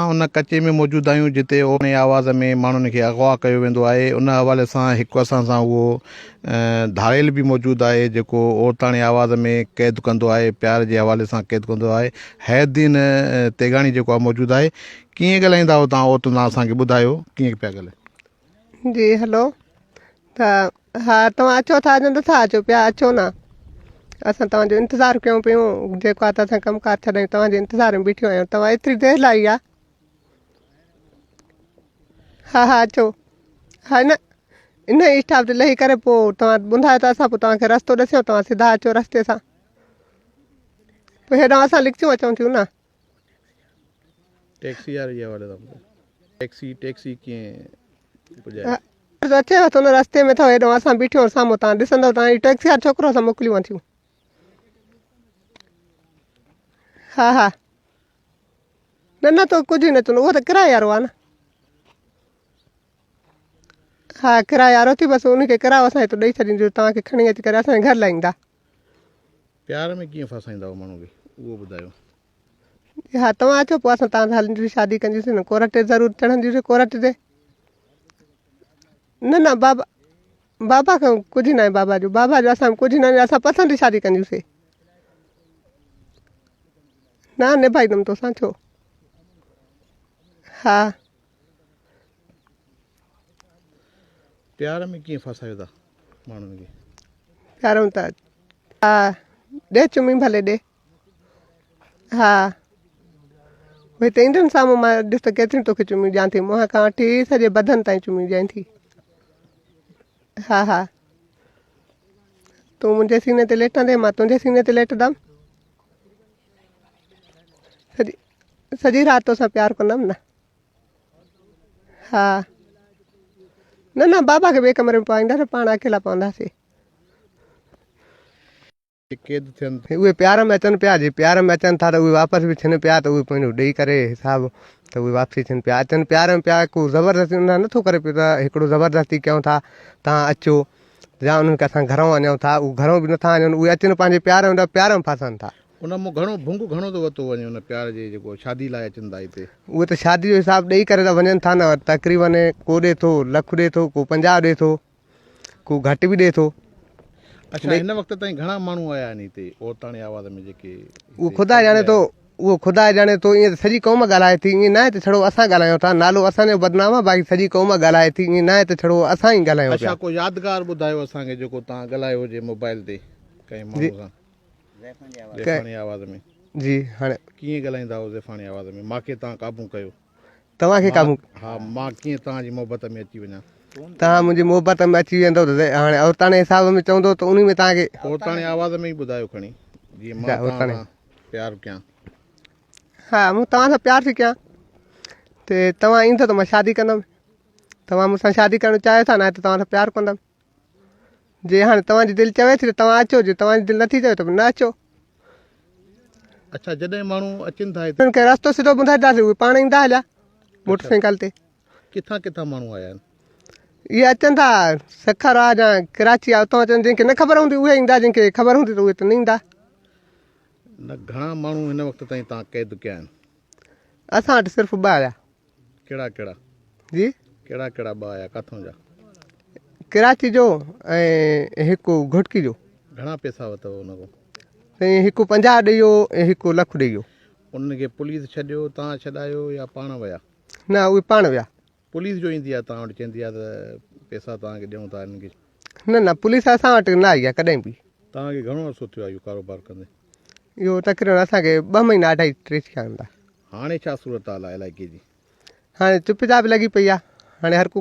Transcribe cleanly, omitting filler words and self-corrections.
ان ڪچي ۾ موجود آهيون جتي اوڻي آواز ۾ ماڻهن کي اغوا ڪيو ويندو آهي ان حوالي سان هڪ اسان سان اهو ڌاڙيل به موجود آهي جيڪو عورتاڻي آواز ۾ قيد ڪندو آهي پيار جي حوالي سان قيد ڪندو آهي حيد الدين تيغاڻي جيڪو آهي موجود آهي ڪيئن ڳالهائيندا آهيو توهان عورتن سان اسان کي ٻڌايو ڪيئن پيا ڳالهايو. جي هلو ته ها توهان اچو ٿا اڃا نٿا اچو پيا اچو نه اسان توهان جو انتظار ڪيون پيون جيڪو آ ته اسان ڪم ڪار ڇڏي توهان جي انتظار ۾ بيٺيون آهيون توهان ايتري دير لائي آ ها ها اچو ها نه ان ئي اسٽاپ تي لهي ڪري پوء توهان ٻڌايو ته اسان پوء توهان کي رستو ڏسيون توهان سڌا اچو رستي سان پوء هيڏانهن اسان لکجون اچون ٿيون نه ٽيڪسي واري جي حوالي سان ٻڌايو ٽيڪسي ٽيڪسي ڪيئن پڄائي. اچيو ٿو نه رستي ۾ اٿو هيڏو اسان بيٺيون سامهون تان ڏسندو تان هي ٽيڪسي وارو ڇوڪرو اسان موڪليون ٿيون ها ها نه نه تو ڪجهه نه چوندو اهو ته ڪرايي وارو آهي نه ها ڪرايي وارو ٿي بس ان کي ڪرايو اسان هتو ڏئي ڇڏينديون توهان کي کڻي اچي ڪري اسان جي گهر لائيندا. پيار ۾ ڪيئن ڦاسائيندا آهيو ماڻهو کي اهو ٻڌايو. جي ها توهان اچو پوء اسان توهان سان هلنديون شادي ڪنديونسين نه ڪورٽ تي ضرور چڙهنديونسين ڪورٽ تي نه نه بابا بابا کان ڪجهه ناهي بابا جو بابا جو اسان ڪجهه ناهي اسان پسند جي شادي ڪنديونسين نه نڀائيندم توسان ڇو ها. پيار ۾ ڪيئن ڦاسايو ٿا ماڻهن کي. پيار ۾ ته ها ڏي چمي ڀلي ڏي ها هتي ايندن سامهون مان ڏس ته ڪيتريون توکي چميون ڏيان ٿي منهن کان وٺي سڄي بدن تائين چميون ڏيان ٿي ها ها تون منهنجي سيني تي ليٽندي مان تنهنجي سيني تي ليٽندم سڄي سڄي رات توسان پيار ڪندم نه ها نه نه بابا کي ٻئي ڪمري ۾ پوائينداسين پاڻ اڪيلا پونداسين. قيد ٿين. اهي پيار ۾ اچن پيا جي پيار ۾ اچن ٿا ته اهي واپس به ٿين پيا ته اهي پنهنجو ڏئي ڪري حساب ته اهي واپسي ٿين پيا اچن پيار ۾ پيا ڪو زبردستي انهن سان نٿو ڪري پيو ته هڪڙو زبردستي ڪيون ٿا تان اچو يا انهن کي اسان گهرون اڃون ٿا اهي گهرون به نٿا اڃن اهي اچن پنهنجي پيار ۾ پيار ۾ ڦاسن ٿا. ان مان گهڻو ڀنگ گهڻو ٿو وتو وڃي ان پيار جي جيڪو شادي لاء اچن ٿا هتي. اهي ته شادي جو حساب ڏئي ڪري ته وڃن ٿا نه تقريبن ڪو ڏي ٿو لک ڏي ٿو ڪو 50 ڏي ٿو ڪو گهٽ به ڏي ٿو. اڇا هن وقت تائين گهڻا ماڻهو آيا آهن هتي عورتاڻي آواز ۾ جيڪي اهو خدا ڄاڻي ٿو اهو خدا ڄاڻي ٿو ائين ته سڄي قوم ڳالهائي ٿي ائين ناهي ته ڇڙو اسان ڳالهايون ٿا نالو اسان جو بدنام آهي باقي سڄي قوم ڳالهائي ٿي ائين ناهي ته ڇڙو اسان ئي ڳالهايون پيا. اڇا ڪو يادگار ٻڌايو اسان کي جيڪو توهان ڳالهايو هجي موبائل تي ڪنهن ماڻهو سان. زيفاڻي آواز ۾. جي هاڻي. ڪيئن ڳالهائيندا هئو زيفاڻي آواز ۾. مان کي توهان قابو ڪيو. توهان کي قابو. ها مان ڪيئن توهان جي محبت ۾ اچي وڃان. توهان منهنجي محبت ۾ اچي ويندو ته هاڻي عورتاڻي حساب ۾ چوندو ته انهي ۾ توهان کي. عورتاڻي آواز ۾ ئي ٻڌايو کڻي جيئن مان توهان سان پيار ڪيان. ها مون توهان سان پيار ٿي ڪيان ته توهان ايندو ته مان شادي ڪندم توهان مون سان شادي ڪرڻ چاهيو ٿا نه ته توهان سان پيار ڪندم. جي هاڻي توهان جي دل چوي ٿي ته توهان اچو، جي توهان جي دل نٿي چوي ته به نه اچو. اڇا جڏهن ماڻهو اچن ٿا هتي. انهن کي رستو سڌو ٻڌائينداسين، اهي پاڻ ايندا هليا موٽر سائيڪل تي. ڪٿان ڪٿان ماڻهو آيا آهن؟ اهي اچن ٿا سکر آ يا ڪراچي آ اتان اچن، جن کي نه خبر هوندي اهي ايندا، جن کي خبر هوندي ته اهي ته نه ايندا. نه گهڻا ماڻهو هن وقت تائين توهان قيد ڪيا آهن؟ اسان وٽ صرف ٻه آيا. ڪهڙا ڪهڙا؟ جي؟ ڪهڙا ڪهڙا ٻه آيا ڪاٿون جا؟ ڪراچي جو ۽ هڪ گهوٽڪي جو. گهڻا پئسا ورتو ان کان؟ سائين هڪ 50 ڏئي ويو ۽ هڪ لک ڏئي ويو. انهن کي پوليس ڇڏيو تان ڇڏايو يا پاڻ ويا؟ نه اهي پاڻ ويا. پوليس جو ايندي آهي توهان وٽ چوندي آهي ته پئسا توهان کي ڏيون ٿا انهن کي. نه نه پوليس اسان وٽ نه آئي آهي ڪڏهن به. توهان کي گهڻو عرصو ٿيو آهي اهو ڪاروبار ڪندي؟ اهو تقريبن اسان کي ٻه مهينا اڍائي ٽي ٿيا هوندا. هاڻي ڇا صورتحال آهي علائقي جي؟ هاڻي چپ چاپ لڳي پئي آهي هاڻي هر ڪو.